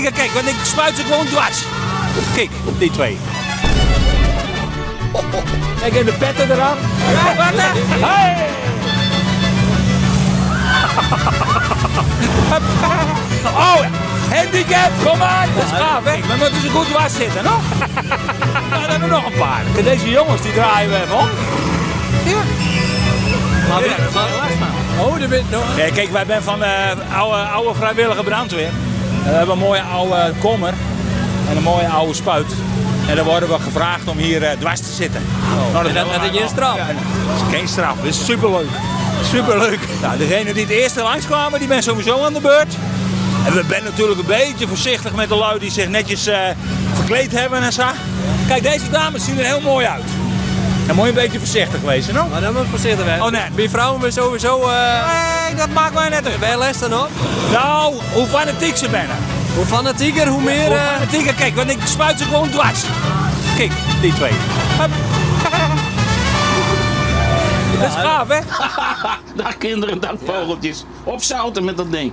Fanatieker, kijk, want ik spuit ze gewoon dwars. Kijk, die twee. Kijk, en de petten eraan. Ja, wat hè? Hey! Oh, handicap, kom maar. Dat is gaaf, hè? We moeten ze goed dwars zitten, no? Nou, dan hebben we nog een paar. Deze jongens, die draaien we even om. Ja. Maar, maar, oh, de bent nog. Nee, kijk, wij zijn van de oude, oude vrijwillige brandweer. En we hebben een mooie oude kommer en een mooie oude spuit. En dan worden we gevraagd om hier dwars te zitten. Oh. Nou, En dat is geen straf? Ja, dat is geen straf, dat is superleuk. Superleuk. Nou, degene die het eerste langskwamen, die zijn sowieso aan de beurt. En we zijn natuurlijk een beetje voorzichtig met de lui die zich netjes verkleed hebben en zo. Kijk, deze dames zien er heel mooi uit. Dan moet je een beetje voorzichtig wezen, no? Maar dan moet je voorzichtig zijn. Oh, nee. Bij vrouwen ben sowieso... Nee, dat maakt mij net uit. Wij les dan op? Nou, hoe fanatiek ze zijn. Hoe fanatieker, hoe meer... Hoe fanatieker, kijk, want ik spuit ze gewoon dwars. Kijk, die twee. Hup. Dat is gaaf, hè? Dag kinderen, dag vogeltjes. Opzouten met dat ding.